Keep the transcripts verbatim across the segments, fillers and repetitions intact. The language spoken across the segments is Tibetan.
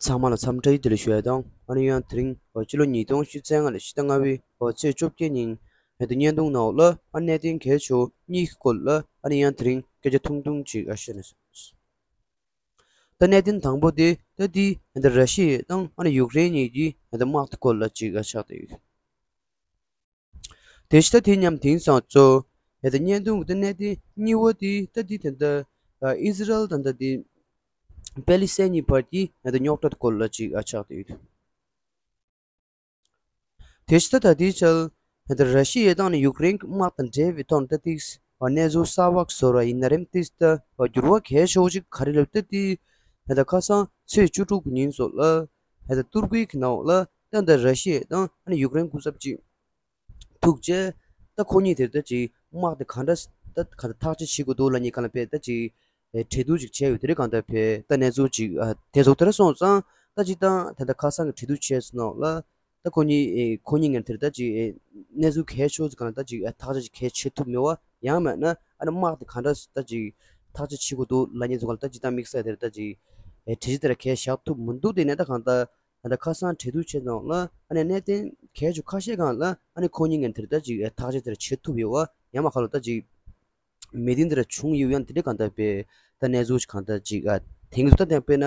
ཚང་མ་ལ་འཚམས་འདྲི་བདེ་ལེགས་ཞུ་ཡ་དང་། ཨ་ནི་ཡང་དེ་རིང་ཕྱི་ལོ་ཉིས་སྟོང་ཉི་ཤུ་རྩ་ལྔ་ལོའི་ཕྱི་ཟླ་ལྔ་པའི་ཚེས་བཅོ་བརྒྱད་ཉིན་ཨ་ནི་བརྙན་ཐུང་ནང་ལ་ཨ་གནད་དོན་གལ་ཆེ་བ་གཉིས་ཀྱི་སྐོར་ལ་ཨ་ནི་ཡང་དེ་རིང་སྐད་ཆ་ཐུང་ཐུང་ཅིག་ཨ་བཤད་ན་སོང་། ད་གནད་དོན་དང་པོ་དེ་ད་དེ་ཨ་ནི་ར་ཤི་ཡ་དང་ཨ་ནི་ཡུཀ་རེན་གཉིས་ཀྱི་ཨ་ནི་དམག་དེ་སྐོར་ལ་ཅིག་ཨ་ཆགས་བསྡད་ཡོད། དེ་བཞིན་ད་དེ་མཉམ་དེང་སང་གཙོ་ཡ་ད་བརྙན་ཐུང་གི་ད་གནད་དོན་གཉིས་པ་དེ་ད་དེ་དེ་འདྲ་ཨི་ཟི་རལ་དང་ད་དེ་པེ་ལི་སི་ཐན་གཉིས་བར་གྱི་ཡ་ད་རྙོག་དྲ་སྐོར་ལ་ཅིག་ཨ་ཆགས་བསྡད་ཡོད། དེ་བཞིན་ད་ད་དེའི་ཆར་ཡ་ད་ར་ཤི་ཡ་དང་ནི་ཡུཀ་རེན་གྱི་དམག་དང་འབྲེལ་བའི་ཐོག་ནས་ད་ཏིག་གནས་ཚུལ་གསར་པ་བཟོ་ར་ཡིན་ན་རིམ་ཏིག་ད་འགྱུར་བ་གལ་ཆེ་བོ་ཅིག་ག་རེ་ལབ་ད་དེ་ཡ་ད་ཁ་སང་ཚེས་བཅུ་དྲུག་གི་ཉིན་སོགས་ལ་ཡ་ད་ཏུར་ཀི་གི་ནང་ལ་ད་ད་ར་ཤི་ཡ་དང་ནི་ཡུཀ་རེན་སྐུ་ཚབ་ཅིག་ཐུག་རྗེས་ད་ཁོ་གཉིས་དེར་ད་ཅིག་དམག་དེ་ག་འདྲ་ད་ག་འདྲ་ཐག་གཅོད་བྱེད་དགོས་འདུག་ལབ་མཁན་གང་ལ་དཔེ་ད་ཅིག་ཨེ་གྲོས་བསྡུར་ཅིག་བྱས་ཡོད། དེ་རིང་གང་ལྟར་དཔེ་ད་གནས་ཚུལ་ཅིག་ཨ་དེ་ཚོ་དེར་སོང་ཙང་ད་ཅིག་ད་ད་ད་ཁ་སང་གི་གྲོས་བསྡུར་བྱས་སོང་ལ་ད་ཁོ་གཉིས་ཨེ་ཁོ་གཉིས་ངན་དེར་ད་ཅིག་ཨེ་གནས་ཚུལ་གལ་ཆེ་ཅིག་གང་ལ་ད་ཅིག་ཨེ་ཐག་གཅོད་ཅིག་གལ་བྱེད་ཐུབ་མེད་པ་ཡང་མེད་ན་ཨ་ནི་དམག་དེ་ག་འདྲ་ད་ཅིག་ཐག་གཅོད་བྱེད་དགོས་འདུག་ལབ་མཁན་ཚོ་གང་ལ་ད་ཅིག་ད་དམིགས་བསལ་དེར་ད་ཅིག་ཨེ་གྲོས་གཞི་དེར་གལ་བཞག་ཐུབ་མི་འདུག་དེ་ནས་ད་གང་ལྟར། ད་ལྟ་ཁ་སང་གྲོས་བསྡུར་བྱས་ནང་ལ་ཨ་ནི་གནད་དོན་གལ་ཆེ་ཁ་ཤས་སྒང་ལ་ཨ་ནི་ཁོ་གཉིས་ངན་དེར་ད་ཅིག་ཐག་གཅོད་དེར་བྱེད་ཐུབ་ཡོད་པ་ཡང་མ་ཁ་ལོ་ད་ཅིག་མི་དེ་འདིར་བྱུང་ཡོད་ཡང་དེ་འདྲ་གང་ལྟར་དཔེ་ད་གནས་ཚུལ་ཞིག་གང་ལྟར་ཅིག་ཨ་དེང་གི་ད་དེ་དཔེར་ན་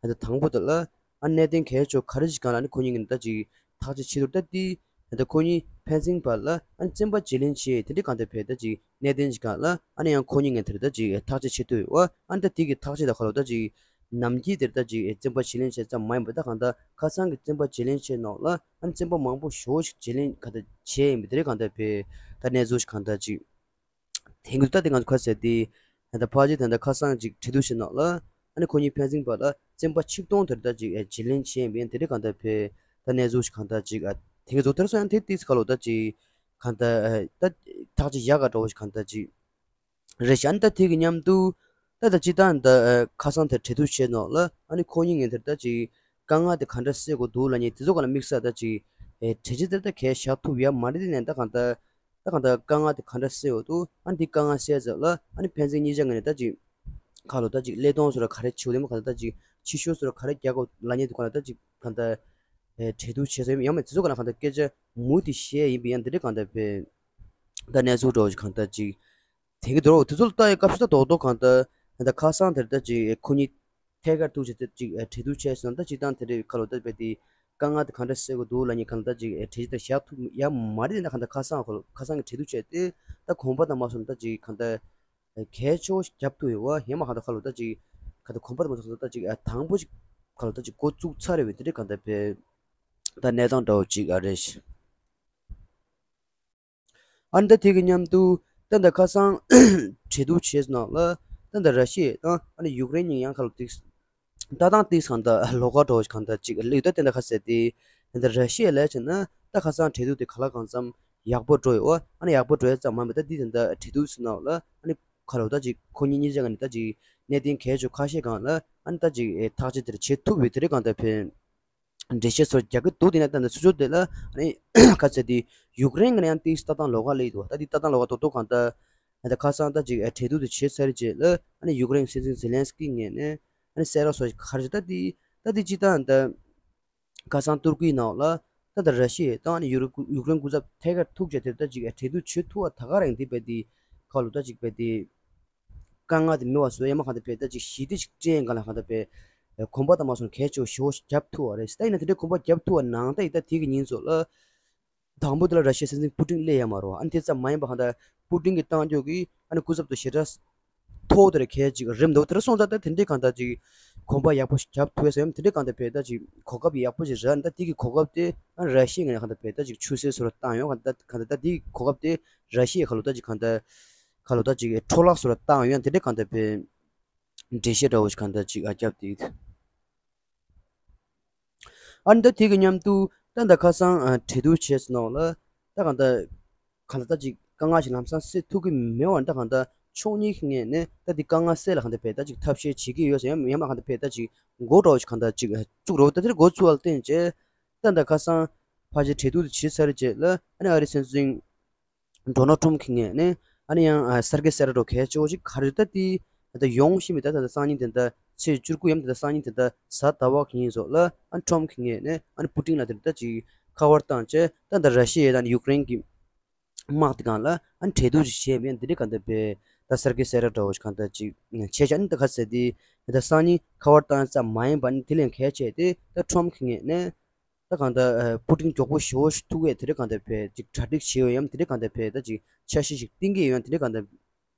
ད་ལྟ་དང་པོ་དེ་ལ་ཨ་གནད་དོན་གལ་ཆེ་ག་རེ་ཞིག་སྒང་ལ་ཨ་ནི་ཁོ་གཉིས་ངན་ད་ཅིག་ཐག་གཅོད་བྱེད་ཐུབ་ད་དེ་ད་ལྟ་ཁོ་གཉིས་ཕན་ཚུན་བར་ལ་ཨ་ནི་བཙན་པ་བརྗེ་ལེན་བྱེད་དེ་འདྲ་གང་ལྟར་དཔེ་ད་ཅིག་གནད་དོན་ཞིག་སྒང་ལ་ཨ་ནི་ཡང་ཁོ་གཉིས་ངན་དེར་ད་ཅིག་ཐག་གཅོད་བྱེད་ཐུབ་ཡོད་པ་ཨ་ནི་ད་དེ་གི་ཐག་གཅོད་ད་ཁ་ལོ་ད་ཅིག་ནམ་རྒྱུན་དེར་ད་ཅིག་བཙན་པ་བརྗེ་ལེན་བྱས་ཙམ་མ་ཡིན་པར་ད་གང་ལྟར་ཁ་སང་གི་བཙན་པ་བརྗེ་ལེན་བྱས་ནང་ལ་ཨ་ནི་བཙན་པ་མང་པོ་ཞེ་པོ་ཞིག་བརྗེ་ལེན་ག་ད་བྱས་ཡིན་པ་དེ་རེད། གང་ལྟར་དཔེ་ད་གནས་ཚུལ་ཞིག་གང་ལྟར་ཅིག་དེང་གི་ད་དེ་ང་ཚོ་ཁ་ཟེར་དེ་ད་ཕལ་ཆེར་ད་ལྟ་ཁ་སང་ཅིག་གྲོས་བསྡུར་བྱས་ནང་ལ་ཨ་ནི་ཁོ་གཉིས་ཕན་ཚུན་བར་ལ་བཙན་པ་ཆིག་སྟོང་དེར་ད་ཅིག་བརྗེ་ལེན་བྱས་ཡིན་པ་ཡིན་དེ་རེད། གང་ལྟར་དཔེ་ད་གནས་ཚུལ་ཞིག་གང་ལྟར་ཅིག་ཨ་དེང་གི་ཚོ་དེར་སོང་ཡང་དེ་ཏིས་ཁ་ལོ་ད་ཅིག་གང་ལྟར་ད་ཐག་ཅིག་ཡག་ག་འགྲོ་བ་ཞིག་གང་ལྟར་ཅིག་རེད་ཤག་ཨ་ནི་ད་དེ་གི་མཉམ་དུ་ད་ད་ཅི་ད་ད་ཁ་སང་དེར་གྲོས་བསྡུར་བྱས་ནོག་ལ་ཨ་ནི་ཁོ་གཉིས་ངན་དེར་ད་ཅིག་དཀའ་ངལ་དེ་ག་འདྲ་སེལ་དགོས་འདུག་ལབ་མཁན་དེ་ཚོ་ག་ལ་དམིགས་བསལ་ད་ཅིག་ཨེ་གྲོས་གཞི་དེར་ད་གལ་བཞག་ཐུབ་ཡ་མ་རེད། དེ་ནས་ད་གང་ལྟར་ད་གང་ལྟར་དཀའ་ངལ་དེ་ག་འདྲ་སེལ་འོ་འདུག་ཨ་ནི་དེ་དཀའ་ངལ་སེལ་ཚར་ལ་ཨ་ནི་ཕན་ཚུན་གཉིས་ཆ་ངན་ནས་ད་ཅིག་ཁ་ལོ་ད་ཅིག་ཀླད་སྟོང་བཟོ་ར་ག་རེ་བྱེད་དགོས་དེ་མ་ག་ད་ད་ཅིག་ཕྱི་བཤོལ་བཟོ་ར་ག་རེ་རྒྱག་དགོས་ལབ་མཁན་དེ་ག་ལ་ད་ཅིག་གང་ལྟར་ཨེ་གྲོས་བསྡུར་བྱས་ཚར་ཡིན། ཡང་མིན་དེ་ཚོ་ག་ལ་གང་ལྟར་སྐད་ཆ་མུ་མཐུད་བཤད་ཡིན་པ་ཡང་དེ་འདྲ་གང་ལྟར་དཔེ་ད་གནས་ཚུལ་འདྲ་བོ་ཞིག་གང་ལྟར་ཅིག་དེང་གི་དུས་རབས་དེ་ཚོ་ལ་ལྟ་ཡི་སྐབས་སུ་ད་རྡོག་རྡོག་གང་ལྟར་ད་ཁ་སང་དེར་ད་ཅིག་ཁོ་གཉིས་ཐད་ཀར་ཐུག་བྱས་ཏེ་ཅིག་གྲོས་བསྡུར་བྱས་སོང་ད་ཅིག་དང་དེ་འདྲའི་ཁ་ལོ་ད་དཔེ་དེ་དཀའ་ངལ་དེ་གང་འདྲ་སེལ་དགོས་འདུག་ལབ་མཁན་གང་ལྟར་ཅིག་གྲོས་གཞི་དེ་བཞག་ཐུབ་ཡ་མ་རེད། ད་གང་ལྟར་ཁ་སང་ཁ་ལོ་ཁ་སང་གི་གྲོས་བསྡུར་བྱས་ཏེ་ད་གོམ་པ་དང་མ་སོང་ད་ཅིག་གང་ལྟར་གལ་ཆེ་བོ་ཞིག་རྒྱབ་ཐུབ་ཡོད་པ་ཡང་མ་གང་ལྟར་ཁ་ལོ་ད་ཅིག་གང་ལྟར་གོམ་པ་དང་མ་སོང་ད་ཅིག་དང་པོ་ཅིག་ཁ་ལོ་ད་ཅིག་འགོ་བཙུགས་ཚར་རེད་པས། དེ་འདྲའི་གང་ལྟར་དཔེ་ད་གནས་སྟངས་འདྲ་བོ་ཅིག་ཨ་རེད། ཨ་ནི་ད་དེ་གི་མཉམ་དུ་ད་ད་ཁ་སང་གྲོས་བསྡུར་བྱས་ནང་ལ་ད་ད་ར་ཤི་ཡ་དང་ཨ་ནི་ཡུཀ་རེན་གཉིས་ཡང་ཁ་ལོ་ཏིག་ལྟ་སྟངས་ཏིག་གང་ལྟར་ལོགས་ཀ་འདྲ་བོ་གང་ལྟར་ཅིག་ལུས་ད་དེ་འདྲ་ཁ་ཟེར་ཏེ་ད་ད་ར་ཤི་ཡ་ལས་བྱས་ན་ད་ཁ་སང་གྲོས་བསྡུར་དེ་ག་ལ་གང་འཚམ་ཡག་པོ་འགྲོ་ཡོད་པ་ཨ་ནི་ཡག་པོ་འགྲོ་ཡ་ཙམ་མ་མེད་ད་འདི་ད་ད་གྲོས་བསྡུར་ཟེར་ནང་ལ་ཨ་ནི་ཁ་ལོ་ད་ཅིག་ཁོ་གཉིས་གཉིས་ཆ་ག་ནས་ད་ཅིག་གནད་དོན་གལ་ཆེ་ཁ་ཤས་སྒང་ལ་ཨ་ནི་ད་ཅིག་ཐག་གཅོད་དེར་བྱེད་ཐུབ་པའི་དེ་རེད། གང་ལྟར་དཔེ་འགྲེལ་བཤད་སོགས་རྒྱག་གི་འདུག་དེ་ནས་ད་ནི་ཚུར་ཕྱོགས་དེ་ལ་ཨ་ནི་ཁ་ཚ་དེ་ཡུཀ་རེན་གྱི་ནང་ཡང་ཏིག་ལྟ་སྟངས་ལོགས་ཀ་སླེབས་འདུག་ད་དེ་ལྟ་སྟངས་ལོགས་ཀ་རྡོག་རྡོག་གང་ལྟར་ད་ཁ་སང་ད་ཅིག་གྲོས་བསྡུར་དེ་བྱས་ཚར་རྗེས་ལ་ཨ་ནི་ཡུཀ་རེན་སྲིད་འཛིན་ཛེ་ལན་སི་ཀི་ངོས་ནས་ཨ་ནི་གསལ་བསྒྲགས་སོགས་ཤིག་ག་རེ་ད་དེ་ད་དེ་སྤྱིར་བཏང་ད་ཁ་སང་ཏུར་ཀིའི་ནང་ལ་ད་ད་ར་ཤི་ཡ་དང་ཨ་ནི་ཡུ་རོ་ཡུཀ་རེན་སྐུ་ཚབ་ཐད་ཀར་ཐུག་བྱས་དེ་ད་ཅིག་གྲོས་བསྡུར་བྱེད་ཐུབ་པ་ད་ག་རང་དེ་བས་དེ་ཁ་ལོ་ད་ཅིག་བས་དེ། དཀའ་ངལ་དེ་མེད་པ་བཟོ་ཡ་མ་གང་ལྟར་བས་ད་ཅིག་ཞི་བདེ་ཅིག་སྤྲད་ཡ་གང་ལ་གང་ལྟར་བས་གོམ་པ་དང་མ་སོང་གལ་ཆེ་བོ་ཞེ་བོ་ཞིག་རྒྱབ་ཐུབ་པ་རེད། ད་ཡིན་ན་དེ་འདྲའི་གོམ་པ་རྒྱབ་ཐུབ་པ་ནང་ད་ཡིན་ད་དེ་གི་ཉིན་ཚོ་ལ་དང་པོ་དེ་ལ་ར་ཤི་ཡའི་སྲིད་འཛིན་པུ་ཏིན་སླེབས་ཡ་མ་རེད་པ། ཨ་ནི་དེ་ཙམ་མ་ཡིན་པ་གང་ལྟར་པུ་ཏིན་གྱི་གཏམ་རྒྱུད་ཀྱི་ཨ་ནི་སྐུ་ཚབ་དང་ཞེ་དྲག་ཐོག་དེར་གལ་ཅིག་རེད་འདུག་དེར་སོང་ཙང་ད་དེ་འདྲའི་གང་ལྟར་ཅིག་གོམ་པ་ཡག་པོ་ཞིག་རྒྱབ་ཐུབ་ཡ་ཟེར་ཡ་དེ་འདྲའི་གང་ལྟར་བས་ད་ཅིག་གོ་སྐབས་ཡག་པོ་ཞིག་རག་ད་དེ་གི་གོ་སྐབས་དེ་ཨ་ནི་ར་ཤི་ཡའི་ངོས་ནས་གང་ལྟར་བས་ད་ཅིག་ཆུད་ཟོས་བཟོ་ར་བཏང་ཡོང་གང་ལྟར་གང་ལྟར་ད་དེ་གི་གོ་སྐབས་དེ་ར་ཤི་ཡའི་ཁ་ལོ་ད་ཅིག་གང་ལྟར་ཁ་ལོ་ད་ཅིག་འཕྲོ་བརླག་བཟོ་ར་བཏང་ཡོང་དེ་འདྲའི་གང་ལྟར་བས་འགྲེལ་བཤད་འདྲ་བོ་ཞིག་གང་ལྟར་ཅིག་ཨ་རྒྱབ་དེ་ཡོད། ཨ་ནི་ད་དེ་གི་མཉམ་དུ་ད་ད་ཁ་སང་ཨ་གྲོས་བསྡུར་བྱས་སོང་ལ་ད་གང་ལྟར་གང་ལྟར་ད་ཅིག་དཀའ་ངལ་ཞིག་ལམ་སང་སེལ་ཐུབ་ཀྱི་མེད་པ་ད་གང་ལྟར་ཕྱོགས་གཉིས་ཀྱི་ངོས་ནས་ད་དེ་དཀའ་ངལ་སེལ་ལ་གང་ལྟར་བས་ད་ཅིག་ཐབས་ཤེས་བྱེད་ཀྱི་ཡོད་ཟེར་ཡང་ཡང་མ་གང་ལྟར་བས་ད་ཅིག་འགོ་འདྲ་བོ་ཞིག་གང་ལྟར་ཅིག་ཨ་བཙུགས་རོགས་ད་དེར་འགོ་བཙུགས་པ་ལ་བརྟེན་བྱས་ད་ད་ཁ་སང་ཕལ་ཆེར་གྲོས་བསྡུར་དེ་བྱས་ཚར་རྗེས་ལ་ཨ་ནི་ཨ་རིའི་སྲིད་འཛིན་ཌོ་ནལ་ཊམ་གྱི་ངོས་ནས་ཨ་ནི་ཡང་ཨ་གསར་འགོད་གསལ་བསྒྲགས་གལ་ཆེ་བོ་ཞིག་ག་རེ་ད་དེ་ད་ཡོང་བཞིན་པའི་ད་ད་སང་ཉིན་དེ་འདྲ་ ཚེས་བཅུ་དགུ་ཡམ་དེ་ད་སང་ཉིན་དེ་ད་གཟའ་ཟླ་བ་གི་ཉིན་སོགས་ལ་ཨ་ཁྲོམ་གི་ངོས་ནས་ཨ་པུ་ཏིན་ལ་དེ་ད་ཅིག་ཁ་པར་བཏང་བྱས། ད་ད་ར་ཤི་ཡ་དང་ཡུཀ་རེན་གི་དམག་དེ་སྒང་ལ་ཨ་གྲོས་བསྡུར་ཞིག་བྱས་པ་ཡིན། དེ་འདྲའི་གང་ལྟར་བས་ད་གསར་འགོད་གསལ་བསྒྲགས་འདྲ་བོ་ཞིག་གང་ལྟར་ཅིག་བྱས་བྱས། ཨ་ནི་ད་ག་ཟེར་དེ་ད་སང་ཉིན་ཁ་པར་བཏང་ཙམ་མ་ཡིན་པ་ནི་དེ་ལས་གལ་ཆེ་དེ་ད་ཁྲོམ་གི་ངོས་ནས་ད་གང་ལྟར་པུ་ཏིན་མགྱོགས་པོ་ཞེ་པོ་ཞིག་ཐུག་ཡས་དེ་འདྲའི་གང་ལྟར་བས་ཅིག་གྲ་སྒྲིག་བྱས་ཡོད་ཡམ། དེ་འདྲའི་གང་ལྟར་བས་ད་ཅིག་འཆར་གཞི་ཞིག་བཏིང་གི་ཡོད་ཡམ། དེ་འདྲའི་གང་ལྟར་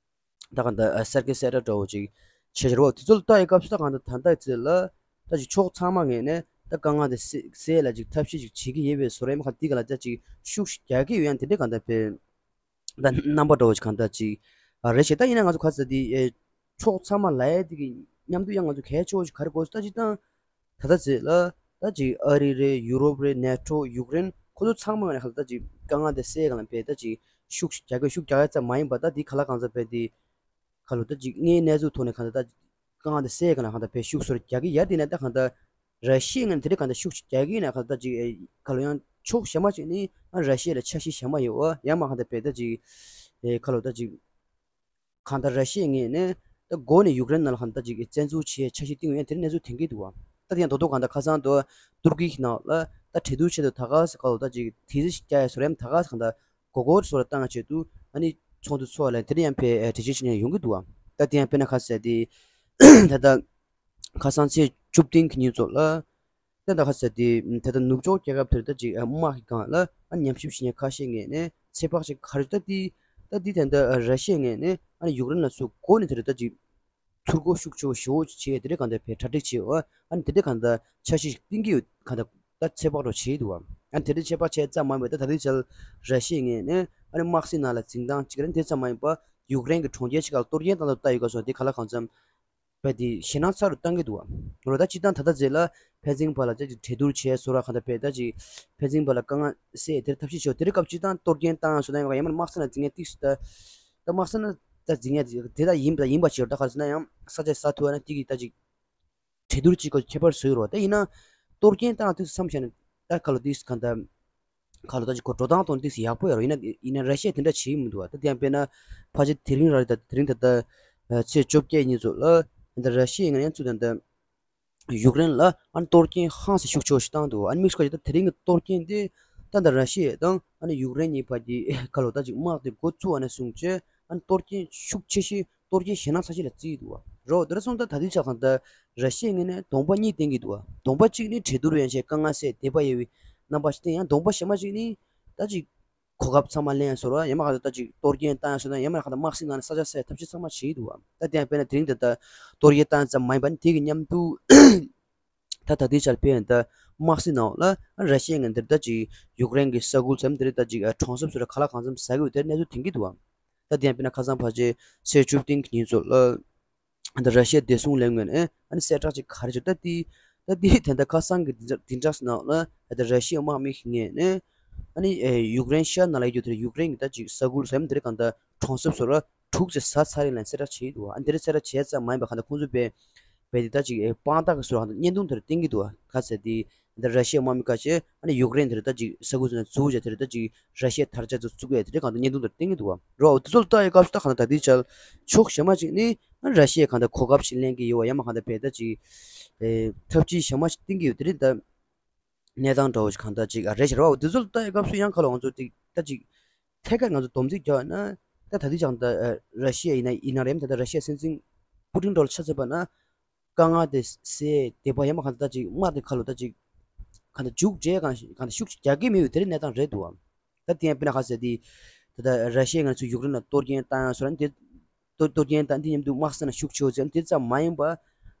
ད་གང་ལྟར་གསར་འགོད་གསལ་བསྒྲགས་འདྲ་བོ་ཅིག་བྱས་བྱས་རེད་བ། དེ་ཚོ་ལ་ལྟ་ཡི་སྐབས་སུ་ད་གང་ལྟར་ད་ལྟ་ཚེ་ལ་ད་ཅིག་ཕྱོགས་ཚང་མ་ངོས་ནས་ད་དཀའ་ངལ་དེ་སེལ་སེལ་ལ་ཅིག་ཐབས་ཤེས་ཅིག་བྱེད་ཀྱི་ཡོད་པའི་བཟོ་འདྲ་ཡམ། ཁ་དེ་ག་ལ་ད་ཅིག་ཤུགས་ཤིག་རྒྱག་གི་ཡོད་ཡམ། དེ་འདྲའི་གང་ལྟར་བས་ད་རྣམ་པ་འདྲ་བོ་ཅིག་གང་ལྟར་ཅིག་ཨ་རེད་ཤག་ད་ཡིན་ན་ང་ཚོ་ག་ཟེར་དེ་ཨེ་ཕྱོགས་ཚང་མ་ལ་ཡ་དེ་གི་མཉམ་དུ་ཡང་ང་ཚོ་གལ་ཆེ་བོ་ཞིག་ག་རེ་དགོས་སུ་ད་ཅིག་ད་ད་ལྟ་ཚེ་ལ་ད་ཅིག་ཨ་རི་རེད། ཡུ་རོབ་རེད། ནེ་ཊོ། ཡུཀ་རེན། ཁོ་ཚོ་ཚང་མ་ཡོད་ན་གང་ལྟར་ད་ཅིག་དཀའ་ངལ་དེ་སེལ་གང་ལ་བས་ད་ཅིག་ཤུགས་ཤིག་རྒྱག་གི་ཤུགས་རྒྱག་ཡ་ཙམ་མ་ཡིན་པ་ད་དེ་ག་ལ་གང་ལྟར་བས་དེ་ག་ལོ་ད་ཅིག་དངོས་གནས་ཚུལ་ཐོག་ནས་གང་ལྟར་ད་དཀའ་ངལ་དེ་སེལ་གང་ལ་གང་ལྟར་བས་ཤུགས་ཚོར་རྒྱག་གི་ཡ། དེ་ནས་ད་གང་ལྟར་ར་ཤི་ཡའི་ངོས་ནས་དེ་འདྲ་གང་ལྟར་ཤུགས་ཤིག་རྒྱག་གི་ཡིན་ན་གང་ལྟར་ད་ཅིག་ཨེ་ག་ལོ་ཡང་ཕྱོགས་གཞན་མ་ཅིག་ནི་ཨ་ར་ཤི་ཡ་ལ་འཆར་གཞི་གཞན་མ་ཡོད་བ། ཡང་མ་གང་ལྟར་བས་ད་ཅིག་ཨེ་ག་ལོ་ད་ཅིག་གང་ལྟར་ར་ཤི་ཡའི་ངོས་ནས་ད་འགོ་ནས་ཡུཀ་རེན་ནང་ལ་གང་ལྟར་ཅིག་བཙན་འཛུལ་བྱེད་འཆར་གཞི་བཏིང་ཡོད་ཡང་དེ་འདྲ་གནས་ཚུལ་ཐོན་གྱི་འདུག་བ། ད་དེ་ཡང་རྡོག་རྡོག་གང་ལྟར་ཁ་སང་དུ་ཏུར་ཀི་གི་ནང་ལ་ད་གྲོས་བསྡུར་ཆེད་དུ་ད་ག་ས་ག་ལོ་ད་ཅིག་དེ་རིང་བསྐྱལ་ཡ་བཟོ་འདྲ་ཡམ། ད་ག་ས་གང་ལྟར་མགོ་སྐོར་སོགས་ལ་བཏང་ཆེད་དུ་ཨ་ནི་ཚོགས་འདུ་ཚོགས་ལ་དེ་འདྲ་ཡང་ཕེ་ཨེ་གྲོས་ཆོད་བྱས་ནས་ཡོང་གི་འདུག་བ། ད་དེ་ཡང་དཔེར་ན་ག་ཟེར་དེ་ད་ལྟ་ཁ་སང་ཚེས་བཅུ་བདུན་གྱི་ཉིན་ཚོགས་ལ་ད་ད་ག་ཟེར་དེ་ད་ལྟ་ནུབ་ཕྱོགས་རྒྱལ་ཁབ་དེར་ད་ཅིག་དམག་གི་སྒང་ལ་ཨ་ཉམས་ཞིབ་བྱེད་མཁན་ཁ་ཤས་ངོས་ནས་ཚོད་དཔག་ཅིག་ག་རེ་ད་དེ་ད་དེ་ད་ལྟ་ར་ཤི་ཡའི་ངོས་ནས་ཨ་ནི་ཡུཀ་རེན་ལ་ཚུར་འགོ་ནས་དེར་ད་ཅིག་ཚུར་རྒོལ་ཤུགས་ཆེ་བོ་ཞེ་བོ་བྱས་དེ་འདྲའི་གང་ལྟར་བས་གྲ་སྒྲིག་བྱས་ཡོད། ཨ་ནི་དེ་འདྲའི་གང་ལྟར་འཆར་གཞི་ཞིག་བཏིང་གི་ཡོད། གང་ལྟར་ད་ཚོད་དཔག་འདྲ་བོ་བྱས་ཡོད་འདུག་བ། ཨ་ནི་དེ་འདྲའི་ཚོད་དཔག་བྱས་ཙམ་མ་ཡིན་པར་ད་ད་ལྟའི་ཆར་ར་ཤི་ཡའི་ངོས་ནས་ཨ་ནི་དམག་སྲིད་ནང་ལ་འཛིན་སྟངས་གཅིག་རེད། དེ་ཙམ་མ་ཡིན་པར་ཡུཀ་རེན་གྱི་གྲོང་ཁྱེར་ཞིག་ག་ལ་གཏོར་སྐྱོན་བཏང་དུ་བལྟ་ཡོད་སྐབས་སུ་དེ་ག་ལ་གང་འཚམ་བས་དེ་ཞེད་སྣང་ཚ་རུ་བཏང་གི་འདུག་བ། རོ་ད་སྤྱིར་བཏང་ད་ལྟ་ཚེ་ལ་ཕན་ཚུན་བར་ལ་ཅིག་གྲོས་བསྡུར་བྱས་བཟོ་འདྲ་གང་ལྟར་བས་ད་ཅིག་ཕན་ཚུན་བར་ལ་དཀའ་ངལ་སེལ་དེར་ཐབས་ཤེས་བྱས། དེ་རིང་སྐབས་སྤྱིར་བཏང་གཏོར་སྐྱོན་བཏང་ཡ་བཟོ་འདྲ་ཡང་མ་གཏོགས་ཡང་མར་དམག་སྲིད་ནང་འཛིང་མཁན་ཏིག་སུ་ད་ད་དམག་སྲིད་ནང་ད་འཛིང་མཁན་དེ་ད་ཡིན་པ་ཡིན་པ་བྱས་རོ། ད་ག་རེ་ཟེར་ན་ཡང་ས་ཆ་ས་ཐུབ་ན་དེ་གི་ད་ཅིག་གྲོས་བསྡུར་ཅིག་གོ་ཁྱད་པར་བཟོས་རོ། ད་ཡིན་ན་གཏོར་སྐྱོན་བཏང་ཏིག་སུ་མཚམས་བཞག་ནས་ད་ག་ལོ་ཏིག་སུ་གང་ལྟར་ག་ལོ་ད་ཅིག་གོ་འགྲོ་སྟངས་དང་ཏིག་སུ་ཡག་པོ་ཡོད་རོ། ཡིན་ན་ཡིན་ན་ར་ཤི་ཡས་དེ་འདྲ་བྱེད་ཀྱི་མི་འདུག་བ། ད་དེ་ཡང་དཔེར་ན་ཕལ་ཆེར་དེ་རིང་ར་རེད། ད་དེ་རིང་ད་ལྟ་ཚེས་བཅོ་བརྒྱད་ཉིན་ཚོགས་ལ་ད་ར་ཤི་ཡས་ངོས་ནས་ཚུར་ད་ལྟ་ཡུཀ་རེན་ལ་ཨ་ནི་གཏོར་སྐྱོན་ཧང་སང་ཤུགས་ཆེ་བོ་ཞིག་བཏང་འདུག་ཨ་ནི་དམིགས་སུ་བཀར་ད་དེ་རིང་གི་གཏོར་སྐྱོན་དེ་ད་ལྟ་ར་ཤི་ཡ་དང་ཨ་ནི་ཡུཀ་རེན་གཉིས་བར་གྱི་ཁ་ལོ་ད་ཅིག་དམག་དེ་འགོ་བཙུགས་པ་ནས་བཟུང་བྱས་ཨ་ནི་གཏོར་སྐྱོན་ཤུགས་ཆེ་ཤོས་གཏོར་སྐྱོན་ཞེད་སྣང་ཚ་ཤོས་ལ་བརྩིས་འདུག་རོ། དེ་འདྲ་སོང་ཙང་ད་ལྟའི་ཆར་གང་ལྟར་ར་ཤི་ཡའི་ངོས་ནས་གདོང་པ་གཉིས་བསྟན་གྱི་འདུག་གདོང་པ་གཅིག་ནི་གྲོས་བསྡུར་ཡན་ཆད་དཀའ་ངལ་སེལ་འདོད་པ་ཡོད་པའི་རྣམ་པ་ཞིག་བསྟན། ཡང་གདོང་པ་གཞན་པ་གཅིག་ནི་ད་ཅིག་གོ་སྐབས་ཚང་མ་ལེན་ཡ་བཟོ་འདྲ། ཡང་མིན་ན་ད་ཅིག་གཏོར་སྐྱོན་བཏང་ཡ་བཟོ་འདྲ། ཡང་མིན་ན་གང་ལྟར་དམག་སྲིད་ནང་ནས་ས་ཆ་སེལ་ཐབས་ཤེས་ཚང་མ་བྱེད་ཀྱི་འདུག་བ། ད་དེ་ཡང་དཔེར་ན་དེ་རིང་ད་ལྟ་གཏོར་སྐྱོན་བཏང་ཙམ་མ་ཡིན་པ་ནི་དེ་གི་མཉམ་དུ་ད་ད་ལྟའི་ཆར་དཔེར་ན་ད་དམག་སྲིད་ནང་ལ་ར་ཤི་ཡའི་ངོས་འདིར་ད་ཅིག་ཡུཀ་རེན་གྱི་ས་ཁུལ་ཟེར་ན་དེ་རིང་ད་ཅིག་གྲོང་གསེབ་སོགས་ལ་ག་ལ་གང་འཚམ་ཟ་གི་ཡོད་དེ་གནས་ཚུལ་ཐོན་གྱི་འདུག་བ། ད་དེ་ཡང་དཔེར་ན་ཁ་སང་ཕལ་ཆེར་ཚེས་བཅུ་བདུན་གྱི་ཉིན་ཚོགས་ལ། ད་ར་ཤི་ཡ་བདེ་སྲུང་ལས་ངོས་ནས་ཨ་ནི་གསལ་བསྒྲགས་ཅིག་ག་རེ་བྱས། ད་དེ་ད་དེ་ད་ལྟ་ཁ་སང་གི་བདུན་ཕྲག་ནང་ལ་ད་ར་ཤི་ཡའི་དམག་མི་ཞིག་ངོས་ནས་ཨ་ནི་ཡུཀ་རེན་ཤར་ནང་ལ་ཡོད་དེ་ཡུཀ་རེན་གྱི་ད་ཅིག་ས་ཁུལ་ཟེར་ན་དེ་རིང་གང་ལྟར་གྲོང་གསེབ་སོགས་ལ་དྲུག་ཅིག་ཟ་ཚར་ཡིན་ལབ་གསལ་བསྒྲགས་བྱས་འདུག་ཨ་ནི་དེ་རིང་གསལ་བསྒྲགས་བྱས་ཙམ་མ་ཡིན་པ་གང་ལྟར་ཁོང་ཚོས་བས་བས་དེ་ད་ཅིག་དཔང་རྟགས་ཀྱི་བཟོ་འདྲ་གང་ལྟར་བརྙན་ཐུང་དེར་བསྟན་གྱི་འདུག་ག་ཟེར་དེ། འདི་ར་ཤི་ཡའི་དམག་མི་ཁ་ཤས་ཨ་ནི་ཡུཀ་རེན་དེར་ད་ཅིག་ས་ཁུལ་ཚོ་ནས་འཛུལ་བྱས་དེར་ད་ཅིག་ར་ཤི་ཡའི་དར་ཆ་ཚོ་བཙུགས་ཡས་དེ་འདྲ་གང་ལྟར་བརྙན་ཐུང་དེར་བསྟན་གྱི་འདུག་བ། རོ་དེ་ཚོ་ལ་ལྟ་ཡི་སྐབས་སུ་ད་གང་ལྟར་ད་ལྟའི་ཆར་ཕྱོགས་གཞན་པ་ཅིག་ནི་ཨ་ནི་ར་ཤི་ཡས་གང་ལྟར་གོ་སྐབས་ཤིག་ལེན་གྱི་ཡོད་བ། ཡང་མིན་ན་གང་ལྟར་བས་ད་ཅིག་ཨེ་ཐབས་ཇུས་གཞན་པ་ཞིག་བཏིང་གི་ཡོད་དེ་རེད། ད་གནས་སྟངས་འདྲ་བོ་ཞིག་གང་ལྟར་ཅིག་ཨ་རེད་ཤག་རོ། དེ་ཚོ་ལ་ལྟ་ཡི་སྐབས་སུ་ཡང་ཁ་ལོ་ང་ཚོ་ཅིག་ད་ཅིག་ཐད་ཀར་ང་ཚོ་སྡོམ་རྩིས་རྒྱག་ན་ད་ད་ལྟའི་ཆར་ད་ར་ཤི་ཡ་ཡིན་ན་ཡིན་ན་རེད། ད་ལྟ་ར་ཤི་ཡའི་སྲིད་འཛིན་པུ་ཏིན་འདྲ་བོ་ལ་ཆ་མཚོན་པ་ན། དཀའ་ངལ་དེ་སེལ་བདེ་བ་ཡང་མ་གང་ལྟར་ཅིག་དམག་དེ་ཁ་ལོ་ད་ཅིག་གང་ལྟར་མཇུག་འབྲས་གང་གང་ལྟར་ཤུགས་ཅིག་རྒྱག་གི་མེད་པའི་དེ་རིང་གནས་སྟངས་རེད་འདུག་བ། ད་དེ་ཡང་དཔེར་ན་ག་ཟེར་དེ་ད་ལྟ་ར་ཤི་ཡས་ང་ཚོས་ཡུཀ་རེན་ལ་གཏོར་སྐྱོན་བཏང་ཡང་བཟོ་འདྲ་དེ་གཏོར་གཏོར་སྐྱོན་བཏང་དེ་མཉམ་དུ་དམག་ས་ནང་ཤུགས་ཆེ་བོ་ཟེར་དེ་ཙམ་མ་ཡིན་པ།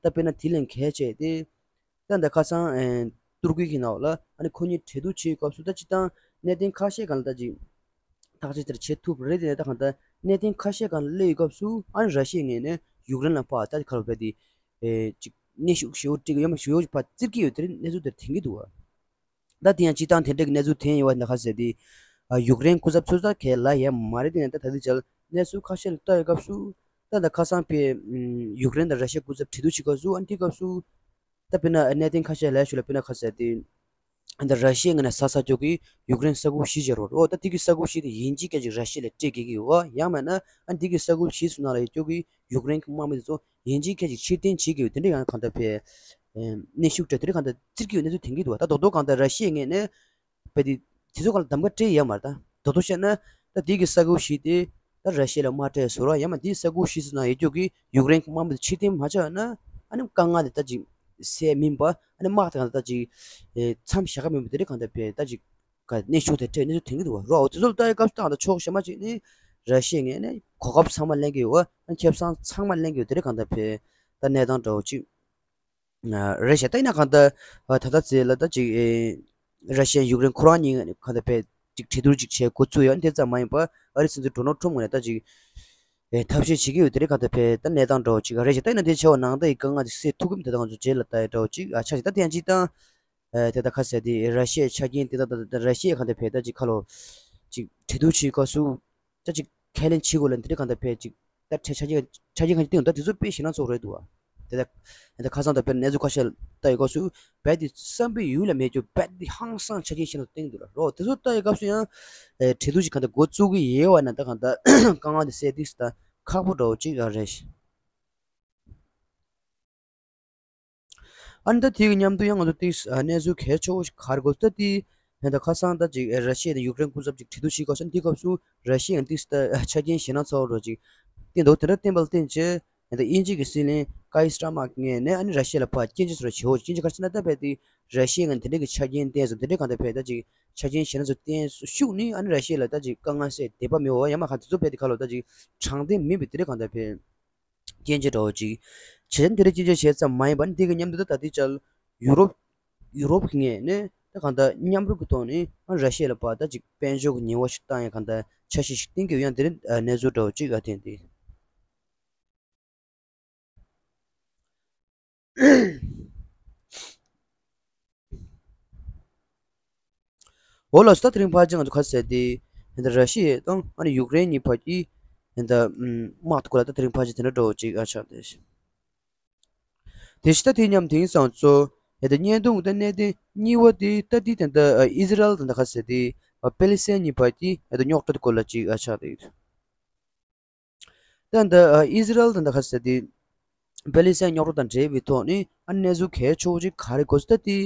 ད་དཔེར་ན་དེ་ལས་གལ་ཆེ་དེ་ད་ལྟ་ཁ་སང་ཨེ་ཏུར་ཀི་གི་ནང་ལ་ཨ་ནི་ཁོ་གཉིས་གྲོས་བསྡུར་བྱེད་སྐབས་སུ་ད་ཅི་ད་གནད་དོན་ཁ་ཤས་སྒང་ལ་ད་ཅིག་ཐག་གཅོད་དེར་བྱེད་ཐུབ་རེད་དེ། ད་གང་ལྟར་གནད་དོན་ཁ་ཤས་སྒང་ལ་སླེབས་ཡོད་སྐབས་སུ་ཨ་ནི་ར་ཤི་ཡའི་ངོས་ནས་ཡུཀ་རེན་ལ་ཕར་ད་ཁ་ལོ་བས་དེ་ཨེ་ཅིག་གནོན་ཤུགས་ཞེ་པོ་སྤྲད་ཀྱི་ཡོད་མ་ཞུ་ཡོད་ཕར་བཙིར་གྱི་ཡོད་དེ་རིང་གནས་ཚུལ་དེར་ཐོན་གྱི་འདུག་བ། ད་དེ་ཡང་སྤྱིར་བཏང་དེ་འདྲ་གི་གནས་ཚུལ་ཐོན་ཡོད་བ། ད་ག་ཟེར་དེ་ཨ་ཡུཀ་རེན་སྐུ་ཚབ་ཚོས་ད་གས་ལབ་ཡ་མ་རེད་དེ། ད་ད་ལྟའི་ཆར་གནས་ཚུལ་ཁ་ཤས་ལ་ལྟ་ཡོད་སྐབས་སུ་ད་ད་ཁ་སང་ཕེ་ཡུཀ་རེན་དང་ར་ཤི་ཡའི་སྐུ་ཚབ་གྲོས་བསྡུར་བྱེད་སྐབས་སུ་ཨ་ནི་དེ་སྐབས་སུ་ད་དཔེར་ན་གནད་དོན་ཁ་ཤས་ལ་ཞུ་ལ་དཔེར་ན་ག་ཟེར་དེ་ ཨ་ད་ར་ཤི་ཡའི་ངོས་ནས་ས་ས་ཅོག་གི་ཡུཀ་རེན་ས་ཁུལ་བཞི་བྱས་རོགས། འོ་ད་དེ་གི་ས་ཁུལ་བཞི་དེ་ཡིན་གཅིག་སྐད་ཅིག་ར་ཤི་ཡ་ལ་སྤྲད་དགོས་ཀྱི་ཡོད། ཡང་མིན་ན་ཨ་འདི་གི་ས་ཁུལ་བཞི་ཚོ་ནང་ལ་ཡོད་ཅོག་གི་ཡུཀ་རེན་གྱི་དམག་མི་དེ་ཚོ་ཡིན་གཅིག་སྐད་ཅིག་ཕྱིར་འཐེན་བྱེད་ཀྱི་ཡོད། དེ་འདྲ་ཡང་གང་ལྟར་བས་གནོན་ཤུགས་སྤྲད་དེ་འདྲ་གང་ལྟར་བཙིར་གྱི་ཡོད་གནས་ཚུལ་ཐོན་གྱི་འདུག་ད་རྡོག་རྡོག་གང་ལྟར་ར་ཤི་ཡའི་ངོས་ནས་བས་དེ་དེ་ཚོ་གང་ལ་གདམ་ག་སྤྲད་ཡོད་མ་རེད། ད་རྡོག་རྡོག་བཤད་ན་ད་དེ་གི་ས་ཁུལ་བཞི་དེ་ད་ར་ཤི་ཡ་ལ་མ་སྤྲད་བཟོ་ར། ཡང་མིན་དེ་ས་ཁུལ་བཞི་ཚོ་ནང་ཡོད་ཅོག་གི་ཡུཀ་རེན་གྱི་དམག་མི་དེ་ཕྱིར་འཐེན་མ་བྱས་ན་ཨ་ནི་དཀའ་ངལ་དེ་ད་ཅིག་སེལ་མིན་པ། ཨ་ནི་དམག་དེ་གང་ལྟར་ད་ཅིག་ཨེ་མཚམས་བཞག་ག་མིན་པ་དེ་འདྲ་གང་ལྟར་བས་ད་ཅིག་ག་གནོན་ཤུགས་དེ་སྤྲད་གནས་ཚུལ་ཐོན་གྱི་འདུག་བ། རོ་དེ་ཚོ་ལ་ལྟ་ཡི་སྐབས་སུ་ད་གང་ལྟར་ཕྱོགས་གཞན་པ་ཅིག་ནས་ར་ཤི་ཡའི་ངོས་ནས་གོ་སྐབས་ཚང་མ་ལེན་གྱི་ཡོད། ཁེ་བཟང་ཚང་མ་ལེན་གྱི་ཡོད། དེ་འདྲ་གང་ལྟར་བས་ད་གནས་སྟངས་འདྲ་བོ་ཅིག་རེད་ཤག་ད་ཡིན་ན་གང་ལྟར་ད་ལྟ་ཚེ་ལ་ད་ཅིག་ཨེ་ར་ཤི་ཡ་ཡུཀ་རེན་ཁོ་རང་གཉིས་གང་ལྟར་བས་ཅིག་གྲོས་བསྡུར་ཅིག་བྱེད་འགོ་བཙུགས་ཡོད། དེ་ཙམ་མ་ཡིན་པར་ཨ་རིའི་སྲིད་འཛིན་ཌོ་ནལ་ཊམ་ངོས་ནས་ད་ཅིག་ཨེ་ཐབས་ཤེས་བྱེད་ཀྱི་ཡོད། དེ་འདྲ་གང་ལྟར་བས་ད་གནས་སྟངས་འདྲ་བོ་ཅིག་རེད་ཤག་ད་ཡིན་ན་དེ་བྱ་བ་ནང་ལྟ་ཡི་དཀའ་ངལ་དེ་སེལ་ཐུབ་ཀྱི་མི་འདུག་ད་ང་ཚོ་རྗེས་ལ་ལྟ་ཡི་འདྲ་བོ་ཅིག་ཨ་ཆགས་ཤིག་ད་དེ་ཡང་ཅིག་ད། ཨ་དེ་ད་ག་ཟེར་དེ་ར་ཤི་ཡའི་ཆ་རྐྱེན་དེ་ད་ད་ད་ར་ཤི་ཡས་གང་ལྟར་བས་ད་ཅིག་ཁ་ལོ་ཅིག་གྲོས་བསྡུར་བྱེད་སྐབས་སུ་ད་ཅིག་ཁས་ལེན་བྱེད་དགོས་ལ་འདི་འདྲ་གང་ལྟར་བས་ཅིག་ད་ཆ་རྐྱེན་ཆ་རྐྱེན་གང་ཅི་བསྟན་འདུག་ད་དེ་ཚོ་དཔེ་ཞེད་སྣང་ཚ་པོ་རེད་འདུག་བ། དེ་ད་ད་ཁ་སང་ད་དཔེར་ན་གནས་ཚུལ་ཁ་ཤས་ལ་ལྟ་ཡི་སྐབས་སུ་བས་དེ་བསམ་པའི་ཡུལ་ལ་མེད་རྒྱུ་བས་དེ་ཧང་སང་ཆ་རྐྱེན་ཞེད་སྣང་བསྟན་འདུག་ལ་རོ། དེ་ཚོ་ལྟ་ཡི་སྐབས་སུ་ཡང་ཨེ་གྲོས་བསྡུར་ཅིག་གང་ལྟར་འགོ་བཙུགས་ཀྱི་ཡོད་བ་ན་ད་གང་ལྟར་དཀའ་ངལ་དེ་སེལ་ཏིག་ད་ཁག་པོ་འདྲ་བོ་ཅིག་ཡང་རེད། ཨ་ནི་ད་དེ་གི་མཉམ་དུ་ཡང་ང་ཚོ་ཏིག་ཨ་གནས་ཚུལ་གལ་ཆེ་བོ་ཞིག་ག་རེ་གོ་ད་དེ་ད་ཁ་སང་ད་ཅིག་ཨ་ར་ཤི་ཡ་དང་ཡུཀ་རེན་སྐུ་ཚབ་ཅིག་གྲོས་བསྡུར་བྱེད་སྐབས་སུ་དེ་སྐབས་སུ་ར་ཤི་ཡ་ཡང་ཏིག་ད་ཆ་རྐྱེན་ཞེད་སྣང་ཚ་བོ་འདྲ་ཅིག་བསྟན་འདུག་དེ་འདྲ་བསྟན་པ་ལ་བརྟེན་བྱས་ད་དབྱིན་ཇི་གི་སྲིད་བློན་ཀའི་སི་ཊར་མར་ངོས་ནས་ཨ་ནི་ར་ཤི་ཡ་ལ་ཕར་སྐྱོན་བརྗོད་བཟོ་འདྲ་བྱེད་འོ། སྐྱོན་བརྗོད་ག་རེ་ཟེར་ན་ད་བས་དེ་ར་ཤི་ཡ་ངོས་ནས་དེ་འདྲ་གི་ཆ་རྐྱེན་བསྟན་སོང་། དེ་འདྲ་གང་ལྟར་བས་ད་ཅིག་ཆ་རྐྱེན་ཞེད་སྣང་ཚ་བསྟན་ཤུགས་ནི་ཨ་ནི་ར་ཤི་ཡ་ལ་ད་ཅིག་དཀའ་ངལ་སེལ་བདེ་པ་མེད་འོ། ཡང་མ་ག་དེ་ཚོ་བས་དེ་ཁ་ལོ་ད་ཅིག་དྲང་བདེན་མིན་པའི་དེ་འདྲ་གང་ལྟར་བས། སྐྱོན་བརྗོད་འདྲ་བོ་ཅིག་བྱས་ཙང་དེ་འདྲ་སྐྱོན་བརྗོད་བྱས་ཙམ་མ་ཡིན་པར་འདི་གི་མཉམ་དུ་ད་ལྟ་དེ་ཅལ་ཡུ་རོབ་ཡུ་རོབ་ཀྱི་ངོས་ནས་ད་གང་ལྟར་མཉམ་རུབ་ཀྱི་ཐོག་ནས་ཨ་ར་ཤི་ཡ་ལ་ཕར་ད་ཅིག་དཔལ་འབྱོར་གྱི་ཉེས་པ་ཞིག་བཏང་ཡ་གང་ལྟར་འཆར་གཞི་ཞིག་བཏིང་གི་ཡོད། ཡང་དེ་རིང་གནས་ཚུལ་འདྲ་བོ་ཅིག་ཨ་ཐེངས་འདི། འོ་ལགས་སོ། ད་དེ་རིང་ཕལ་ཆེར་ང་ཚོ་ག་ཟེར་ཏེ་ད་ར་ཤི་ཡ་དང་ཨ་ནི་ཡུཀ་རེན་གཉིས་བར་གྱི་ད་དམག་དེ་སྐོར་ལ་ད་དེ་རིང་ཕལ་ཆེར་དེ་འདྲ་འདྲ་བོ་ཅིག་ཨ་ཆགས་ཏེ། དེ་བཞིན་ད་དེ་མཉམ་དེང་སང་ཚོ་ད་བརྙན་ཐུང་ད་གནད་དོན་གཉིས་པ་དེ་ད་དེ་ད་ཨི་ཟི་རལ་དང་ད་ག་ཟེར་ཏེ་པེ་ལི་སི་ཐན་གཉིས་བར་གྱི་ད་རྙོག་དྲ་དེ་སྐོར་ལ་ཅིག་ཨ་ཆགས་ཏེ། ད་ད་ཨི་ཟི་རལ་དང་ད་ག་ཟེར་ཏེ་པེ་ལི་སི་ཐན་རྙོག་དྲ་དང་འབྲེལ་བའི་ཐོག་ནས་ཨ་གནས་ཚུལ་གལ་ཆེ་བོ་ཅིག་ག་རེ་གོ་སོང་ད་དེ་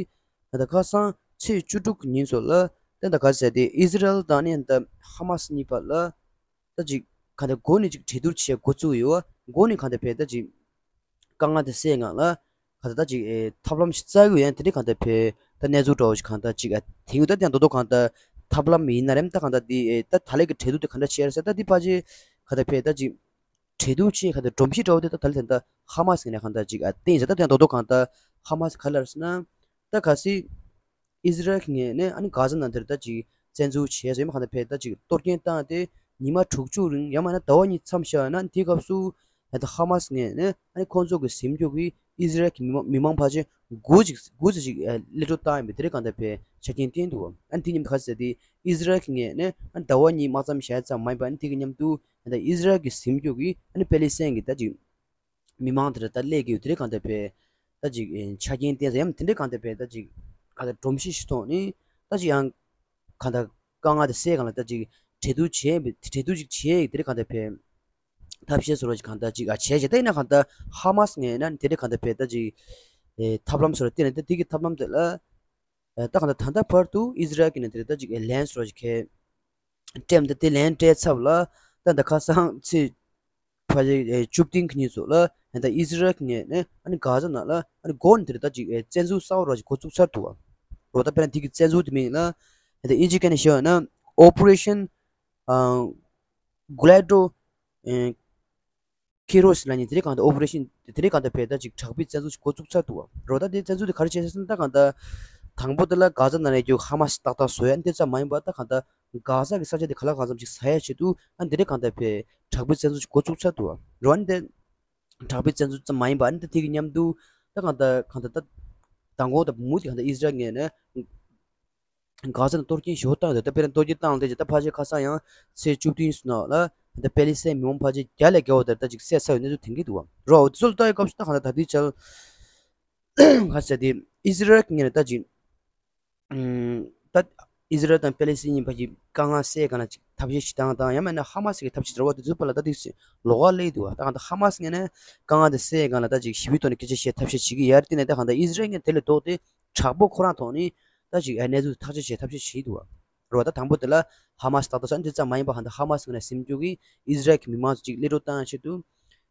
ད་ཁ་སང་ཚེས་བཅུ་དྲུག་གི་ཉིན་ཚོ་ལ་ད་ད་ག་ཟེར་ཏེ་ཨི་ཟི་རལ་དང་ནི་ད་ཧ་མ་སི་གཉིས་བར་ལ་ད་ཅིག་ག་ད་འགོ་ནས་ཅིག་གྲོས་བསྡུར་བྱེད་འགོ་བཙུགས་ཡོད་བ། འགོ་ནས་ག་ད་བས་ད་ཅིག་དཀའ་ངལ་དེ་སེལ་ཡ་ལ་ག་ད་ད་ཅིག་ཨེ་ཐབས་ལམ་ཞིག་བཙལ་གི་ཡོད། ཡང་དེ་འདྲའི་ག་ད་བས་ད་གནས་ཚུལ་འདྲ་བོ་ཞིག་ག་ད་ཅིག་ཨ་དེང་ཡོད་ད་དེ་ཡང་རྡོག་རྡོག་ག་ད་ཐབས་ལམ་ཡིན་ན་རེམ་ད་ག་ད་དེ་ཨེ་ད་ད་ལས་ཀྱི་གྲོས་བསྡུར་དེ་ག་འདྲ་བྱས་རེད་ཟེར་ད་དེ་ཕལ་ཆེར་ག་ད་བས་ད་ཅིག་གྲོས་བསྡུར་བྱེད་ག་ད་སྒྲོམ་གཞི་འདྲ་བོ་དེ་ད་ད་ལས་དེ་ད་ཧ་མ་སི་ངོས་ནས་ག་ད་ཅིག་ཨ་བསྟན་ཟེར་ད་དེ་ཡང་རྡོག་རྡོག་ག་ད་ཧ་མ་སི་ག་ལ་རེད་ཟེར་ན་ད་གལ་སྲིད་ཨི་ཟི་རལ་གྱི་ངོས་ནས་ཨ་ནི་གྷ་ཟ་ནང་དེར་ད་ཅིག་བཙན་འཛུལ་བྱས་ཟེར་ཡིན་མ་ག་ད་བས་ད་ཅིག་གཏོར་སྐྱོན་བཏང་སྟེ་ཉི་མ་དྲུག་ཅུ་རིང་ཡང་མིན་ན་ཟླ་བ་གཉིས་མཚམས་བཞག་ན་དེའི་སྐབས་སུ་ད་ཧ་མ་སི་ངོས་ནས་ཨ་ནི་ཁོང་ཚོ་གི་ཟིན་སྐྱོབ་ཀྱི་ཨི་ཟི་རལ་གྱི་མི་མང་མི་མང་ཕལ་ཆེར་དགུ་ཅིག་དགུ་ཙམ་ཅིག་གློད་བཀྲོལ་བཏང་ཡིན་པའི་དེ་འདྲའི་ག་ད་བས་ཆ་རྐྱེན་བསྟན་འདུག་ཨ་ནི་དེ་མཉམ་དུ་ག་ཟེར་ཏེ་ཨི་ཟི་རལ་གྱི་ངོས་ནས་ཨ་ནི་ཟླ་བ་གཉིས་མཚམས་བཞག་ཙམ་མ་ཡིན་པ་ཨ་ནི་དེ་གི་མཉམ་དུ་ད་ཨི་ཟི་རལ་གྱི་ཟིན་སྐྱོབ་ཀྱི་ཨ་ནི་པེ་ལི་སི་ཐན་གྱི་ད་ཅིག་མི་མང་དེར་ད་སླེབས་ཀྱི་ཡོད། དེ་འདྲའི་གང་ལྟར་བས་ད་ཅིག་ཨེ་ཆ་རྐྱེན་བསྟན་ཟེར་ཡང་དེ་འདྲའི་གང་ལྟར་བས་ད་ཅིག་ག་ད་སྒྲོམ་གཞི་ཞིག་ཐོག་ནས་ད་ཅིག་ཡང་གང་ལྟར་དཀའ་ངལ་དེ་སེལ་གང་ལ་ད་ཅིག་གྲོས་བསྡུར་བྱས་པའི་གྲོས་བསྡུར་ཅིག་བྱས་དེ་འདྲའི་གང་ལྟར་བས་ཐབས་ཤེས་བཟོ་འདྲ་ཅིག་གང་ལྟར་ཅིག་ཨ་བྱས་བྱས་ད་ཡིན་ན་གང་ལྟར་ཧ་མ་སི་ངོས་ནས་དེ་འདྲའི་གང་ལྟར་བས་ད་ཅིག་ཨེ་ཐབས་ལམ་བཟོ་འདྲ་བསྟན་ནས་ད་དེ་གི་ཐབས་ལམ་དེ་ལ་ཨེ་ད་གང་ལྟར་ད་ལྟ་བར་དུ་ཨི་ཟི་རལ་གྱི་ནས་དེ་འདྲ་ད་ཅིག་ཨེ་ལན་བཟོ་འདྲ་ཅིག་གས་སྤྲད་ད་དེ་ལན་སྤྲད་ཚར་བ་ལ་ད་ད་ཁ་སང་ཚེས་ཕལ་ཆེར་ཨེ་བཅུ་བདུན་གྱི་ཉིན་ཚོ་ལ་ད་ཨི་ཟི་རལ་གྱི་ངོས་ནས་ཨ་ནི་གྷ་ཟ་ནང་ལ་ཨ་ནི་འགོ་ནས་དེར་ད་ཅིག་ཨེ་བཙན་འཛུལ་གསར་པ་ར་ཅིག་འགོ་བཙུགས་ཚར་འདུག་བ། རོ་ད་དཔེར་ན་དེ་གི་བཙན་འཛུལ་དེ་མིང་ལ་ད་ཨིན་ཇི་སྐད་ནས་བཤད་ན་Operation Gladio Kairos ལབ་མཁན་དེ་རིང་གང་ལྟར་Operation དེ་རིང་གང་ལྟར་བས་ད་ཅིག་དྲག་པོའི་བཙན་འཛུལ་ཞིག་འགོ་བཙུགས་ཚར་འདུག་བ། རོ་ད་དེ་བཙན་འཛུལ་དེ་ག་རེ་བྱས་ཟེར་ན་ད་གང་ལྟར་དང་པོ་དེ་ལ་གྷ་ཟ་ནང་ལ་ཡོད་རྒྱུ་ཧ་མ་སི་ཏག་ཏག་བཟོ་ཡ་འདི་ཙམ་མ་ཡིན་པར་ད་གང་ལྟར་གྷ་ཟ་གི་ས་ཆ་དེ་ག་ལ་གང་འཚམ་ཅིག་ཟ་ཡ་ཆེད་དུ་ཨ་འདི་རེད་གང་ལྟར་བས་དྲག་པོའི་བཙན་འཛུལ་ཞིག་འགོ་བཙུགས་ཚར་འདུག་བ། རོ་ཨ་ནི་དེ་དྲག་པོའི་བཙན་འཛུལ་ཙམ་མ་ཡིན་པར་ཨ་ནི་ད་དེ་གི་མཉམ་དུ་ད་གང་ལྟར་གང་ལྟར་ད་མདང་དགོང་ད་མུ་མཐུད་གང་ལྟར་ཨི་ཟི་རལ་ངོས་ནས་གྷ་ཟ་ནང་གཏོར་སྐྱོན་ཞེ་པོ་བཏང་ཡོད། ད་དཔེར་ན་གཏོར་སྐྱོན་བཏང་ལ་དེ་རྗེས་ད་ཕལ་ཆེར་ཁ་སང་ཡང་ཚེས་བཅུ་བདུན་ཚོ་ནང་ལ་ད་པེ་ལི་སི་ཐན་མི་མང་ཕལ་ཆེར་བརྒྱ་ལས་བརྒལ་བ་དེ་ད་ཅིག་བསད་ཚར་ཡོད་གནས་ཚུལ་ཐོན་གྱི་འདུག་བ། རོ་འོ་དེ་ཚོ་ལ་ལྟ་ཡི་སྐབས་སུ་ད་གང་ལྟར་ད་ལྟའི་ཆར་ག་ཟེར་དེ་ཨི་ཟི་རལ་གྱི་ངོས་ནས་ད་ཅིག་ ད་ཨི་ཟི་རལ་དང་པེ་ལེ་སི་ཐན་གཉིས་བར་གྱི་དཀའ་ངལ་སེལ་སྒང་ལ་ཅིག་ཐབས་ཤེས་ཞིག་བཏང་དང་ཡང་མིན་ན་ཧ་མ་སི་གི་ཐབས་ཤེས་རེད་བ། དེ་ཚོའི་བར་ལ་ད་དེ་ལོགས་ཀ་སླེབས་འདུག་བ། ད་གང་ལྟར་ཧ་མ་སི་ངོས་ནས་དཀའ་ངལ་དེ་སེལ་སྒང་ལ་ད་ཅིག་ཞི་བའི་ཐོག་ནས་སྐད་ཆ་བཤད་ཐབས་ཤེས་བྱེད་ཀྱི་ཡོད་རེད། དེ་ནས་ད་གང་ལྟར་ཨི་ཟི་རལ་ངོས་དེ་ལས་ལྡོག་སྟེ་དྲག་པོ་ཁོ་རང་ཐོག་ནས་ད་ཅིག་གནས་ཚུལ་ཐག་གཅོད་བྱེད་ཐབས་ཤེས་བྱེད་འདུག་བ། རེད་བ། ད་དང་པོ་དེ་ལ་ཧ་མ་སི་ཏག་ཏག་སོང་། དེ་ཙམ་མ་ཡིན་པ་གང་ལྟར་ཧ་མ་སི་ངོས་ནས་སེམས་སྐྱོ་གིས་ཨི་ཟི་རལ་གྱི་མི་མང་ཚོ་ཅིག་གློད་གྲོལ་བཏང་ཆེད་དུ་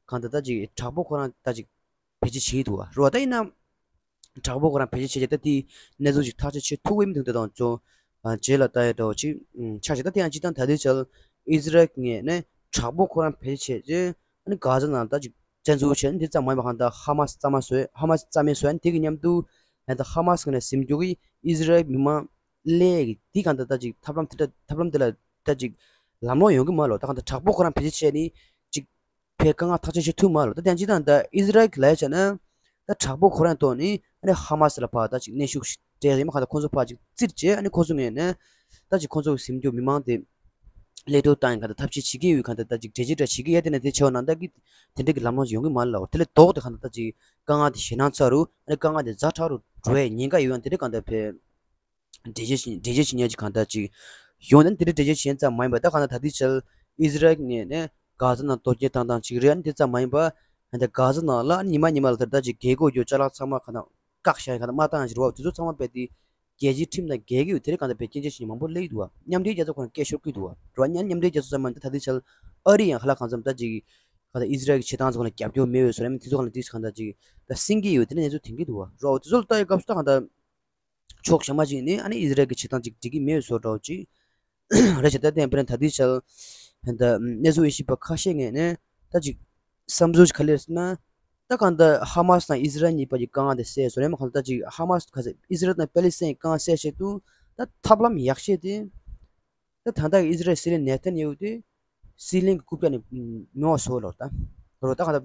གང་ལྟར་ད་ཅིག་དྲག་པོ་ཁོ་རང་ད་ཅིག་བེད་སྤྱོད་བྱེད་འདུག་བ། རེད་བ། ད་ཡིན་ན། དྲག་པོ་ཁོ་རང་བེད་སྤྱོད་བྱས་རྗེས་ད་དེའི་གནས་ཚུལ་ཅིག་ཐག་གཅོད་བྱེད་ཐུབ་ཀྱི་མི་འདུག་དེ་དང་ཚོ། རྗེས་ལ་ལྟ་ཡ་འདྲ་བོ་ཅིག་ཆགས་ཤིང་། ད་དེ་ཡང་སྤྱིར་བཏང་ད་ལྟའི་ཆར་ཨི་ཟི་རལ་ངོས་ནས་དྲག་པོ་ཁོ་རང་བེད་སྤྱོད་བྱས་རྗེས་ཨ་ནི་གྷ་ཛ་ནང་ད་ཅིག་བཙན་འཛུལ་བྱས། ཨ་ནི་དེ་ཙམ་མ་ཡིན་པ་གང་ལྟར་ཧ་མ་སི་རྩ་མེད་བཟོས། ཧ་མ་སི་རྩ་མེད་བཟོས། ཨ་ནི་དེ་གི་མཉམ་དུ་ཡང་ད་ཧ་མ་སི་ངོས་ནས་སེམས་སྐྱོ་གིས་ཨི་ཟི་རལ་མི་མང་གློད་ཀྱི་དེ་གང་ལྟར་ད་ཅིག་ཐབས་ལམ་དེ་འདྲ་ཐབས་ལམ་དེ་ལ་ད་ཅིག་ལམ་ལྷོང་ཡོང་གི་མ་རེད་བ། ད་གང་ལྟར་དྲག་པོ་ཁོ་རང་བེད་སྤྱོད་བྱས་ནས་ཅིག་ཕའི་དཀའ་ངལ་ཐག་གཅོད་བྱེད་ཐུབ་མ་རེད། ད་དེ་ཡང་སྤྱིར་བཏང་ད་ཨི་ཟི་རལ་གྱི་ལབ་ཡ་བྱས་ན་ད་དྲག་པོ་ཁོ་རང་ཐོག་ནས་ཨ་ནི་ཧ་མ་སི་ལ་ཕར་ད་ཅིག་གནོན་ཤུགས་ཤིག་སྤྲད་ཡིན་མ་གང་ལྟར་ཁོང་ཚོ་ཕར་ཅིག་བཙིར་བྱས། ཨ་ནི་ཁོང་ཚོ་ངོས་ནས་ད་ཅིག་ཁོང་ཚོ་གི་སེམས་སྐྱོ་མི་མང་དེ་གློད་གྲོལ་བཏང་ཡིན་གང་ལྟར་ཐབས་ཤེས་བྱེད་ཀྱི་ཡོད། གང་ལྟར་ད་ཅིག་འགྲེལ་བརྗོད་འདྲ་བྱེད་ཀྱི་ཡོད། དེ་ནས་དེ་བྱས་པ་ན་ད་གི་དེ་འདྲ་གི་ལམ་ལྷོང་ཅིག་ཡོང་གི་མ་རེད་ལབ། དེ་ལས་ལྡོག་སྟེ་གང་ལྟར་ད་ཅིག་དཀའ་ངལ་དེ་ཞེད་སྣང་ཚ་རུ་ཨ་ནི་དཀའ་ངལ་དེ་ཛ་དྲག་རུ་འགྲོ་བའི་ཉེན་ཁ་ཡོད། ཡང་དེ་འདྲ་གང་ལྟར་ཕར་འགྲེལ་བརྗོད་བྱེད་འགྲེལ་བརྗོད་བྱེད་མཁན་ཅིག་གང་ལྟར་ཅིག་ཡོང་། ད་དེ་འདྲ་འགྲེལ་བརྗོད་བྱེད་མཁན་ཙམ་མ་ཡིན་པར་ད་གང་ལྟར་ད་ལྟའི་ཆར་ཨི་ཟི་རལ་ངོས་ནས་གྷ་ཛ་ནང་གཏོར་སྐྱོན་བཏང་སྟངས་ཅིག་རེད། ཨ་ནི་དེ་ཙམ་མ་ཡིན་པར་ད་གྷ་ཛ་ནང་ལ་ཉི་མ་ཉི་མ་ལ་ད་ལྟ་ཅིག་རྒྱལ་སྒོ་རྒྱུ་ཅ་ལག་ཚང་མ་གང་ལྟར་བཀག་བཞག་ཡ་གང་ལྟར་མ་བཏང་ཞིག་རེད་བ། དེ་ཚོ་ཚང་མ་རྦད་དེ་རྒྱལ་སྤྱིའི་ཁྲིམས་དང་འགལ་གྱི་ཡོད། དེ་འདྲ་གང་ལྟར་ཕར་སྐྱོན་བརྗོད་བྱེད་མཁན་མང་པོ་སླེབས་ཀྱི་འདུག་བ། མཉམ་འབྲེལ་རྒྱལ་ཚོགས་ཁོ་རང་སྐད་ཤོར་གྱི་འདུག་བ། རེད་བ། མཉམ་འབྲེལ་རྒྱལ་ཚོགས་ཙམ་མ་ཡིན་ད་ད་ལྟའི་ཆར་ཨ་རི་ཡང་ཧ་ལམ་གང་འཚམ་ད་ཅིག་གང་ལྟར་ཨི་ཟི་རལ་གྱི་བྱེད་སྟངས་ཚོ་ཁོ་ལ་རྒྱབ་སྐྱོར་མེད་འོས་བཟོ་རེད། དེ་ཚོ་གང་ལྟར་དེ་ཅིག་ད་སེང་གེ་ཡོད་དེ་ནས་ཚོ་དེང་གི་འདུག་བ། རོ་དེ་ཚོ་ལ་ལྟ་ཡི་སྐབས་སུ་ད་གང་ལྟར་ཕྱོགས་གཞན་པ་ཅིག་ནས་ཨ་ནི་ཨི་ཟི་རལ་གྱི་བྱེད་སྟངས་ཅིག་འགྲིག་གི་མེད་བཟོ་འདྲ་བོ་ཅིག་རེད་བྱས། ད་དེ་ཡང་དཔེར་ན་ད་ལྟའི་ཆར་ད་གནས་ཚུལ་ཤེས་པ་ཁ་ཤས་ངོས་ནས་ད་ཅིག་བསམ་ཚུལ་ཅིག་ག་རེ་རེད་ཟེར་ན། ད་གང་ལྟར་ཧ་མ་སི་དང་ཨི་ཟི་རལ་གཉིས་བར་གྱི་དཀའ་ངལ་དེ་སེལ་བཟོ་རེད་མ་གང་ལྟར་ད་ཅིག་ཧ་མ་སི་ག་ཟེར་ཨི་ཟི་རལ་དང་པེ་ལི་སི་ཐན་དཀའ་ངལ་སེལ་ཆེད་དུ་ད་ཐབས་ལམ་ཡག་ཤོས་དེ། ད་ད་ལྟ་གི་ཨི་ཟི་རལ་སྲིད་བློན་ནེ་ཐན་ཡ་ཧུ་དེ་སྲིད་བློན་གྱི་རྐུབ་བཀྱག་ནས་མེ་འོ་བཟོ་ལབ་ད། རོ་ད་གང་ལྟར་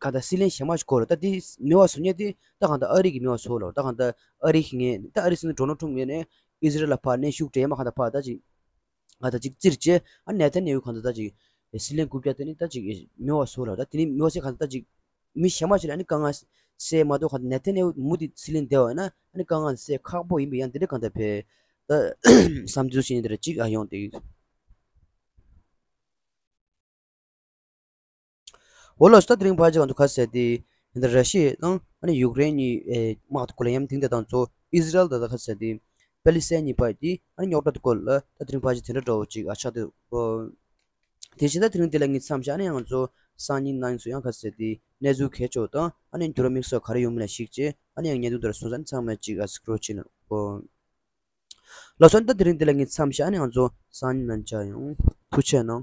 གང་ལྟར་སྲིད་བློན་གཞན་མ་ཞིག་དགོས་ལབ་ད། དེ་མེ་འོ་བཟོ་མཁན་དེ་ད་གང་ལྟར་ཨ་རི་གིས་མེ་འོ་བཟོ་ལབ། ད་གང་ལྟར་ཨ་རི་གིས་ངས་ད་ཨ་རི་སྲིད་བློན་ཌོ་ནལ་ཊམ་ངོས་ནས་ཨི་ཟི་རལ་ལ་ཕར་གནོན་ཤུགས་སྤྲད་མ་གང་ལྟར་ཕར་ད་ཅིག་གང་ལྟར་ཅིག་བཙིར་བྱས། ཨ་ནེ་ཐན་ཡ་ཧུ་གང་ལྟར་ད་ཅིག་སྲིད་བློན་རྐུབ་བཀྱག་དེ་ནི་ད་ཅིག་མེ་འོ་བཟོ་ལབ་ད། དེ་ནི་མེ་འོ་བཟོས་གང་ལྟར་ད་ཅིག་མི་གཞན་མ་ཞིག་ལ་ཨ་ནི་དཀའ་ངལ་སེལ་མ་གཏོགས་གང་ལྟར་ནེ་ཐན་ཡ་ཧུ་མུ་མཐུད་སྲིད་བློན་བསྡད་པ་ཡིན་ན་ཨ་ནི་དཀའ་ངལ་སེལ་ཁག་པོ་ཡིན་པས། ཡང་དེ་འདྲ་གང་ལྟར་ཕར་ད་བསམ་ཚུལ་ཞིག་ནི་དེ་འདྲ་ཅིག་ཨ་ཡོང་དེ། འོ་ལགས་སོ། ད་དེ་རིང་ཕལ་ཆེར་ང་ཚོ་ག་རེ་ཟེར་དེ། ད་ལྟ་ར་ཤི་ཡ་དང་ཨ་ནི་ཡུཀ་རེན་གཉིས་ཨེ་དམག་དེ་སྐོར་ལ་ཡང་དེང་དེ་དང་གཙོ་ཨི་ཟི་རལ་དང་ད་ག་རེ་ཟེར་དེ་པེ་ལི་སི་ཐན་གཉིས་བར་གྱི་ཨ་ནི་རྙོག་དྲ་དེ་སྐོར་ལ་ད་དེ་རིང་ཕལ་ཆེར་དེ་འདྲ་འདྲ་བོ་ཅིག་ཨ་ཆགས་འདུག་གོ། དེ་བཞིན་ད་དེ་རིང་འདི་ལ་ངས་མཚམས་བཞག་ཨ་ནི་ཡང་ང་ཚོ་སང་ཉིན་གནངས་ཉིན་སུ་ཡང་ག་རེ་ཟེར་དེ་གནས་ཚུལ་གལ་ཆེ་བ་དང་ཨ་ནི་འགྱུར་བ་དམིགས་བསལ་ག་རེ་ཡོང་མིན་ལ་གཞིགས་བྱས་ཨ་ནི་ཡང་བརྙན་ཐུང་དེ་འདྲ་སོང་ཙང་ཚང་མས་ཅིག་ཨ་སི་ཀྲོལ་བྱེད་གནང་གོ། ལགས་སོ། ད་དེ་རིང་འདི་ལ་ངས་མཚམས་བཞག་ཨ་ནི་ང་ཚོ་སང་ཉིན་ནང་མཇལ་ཡོང་། ཐུགས་རྗེ་གནང་།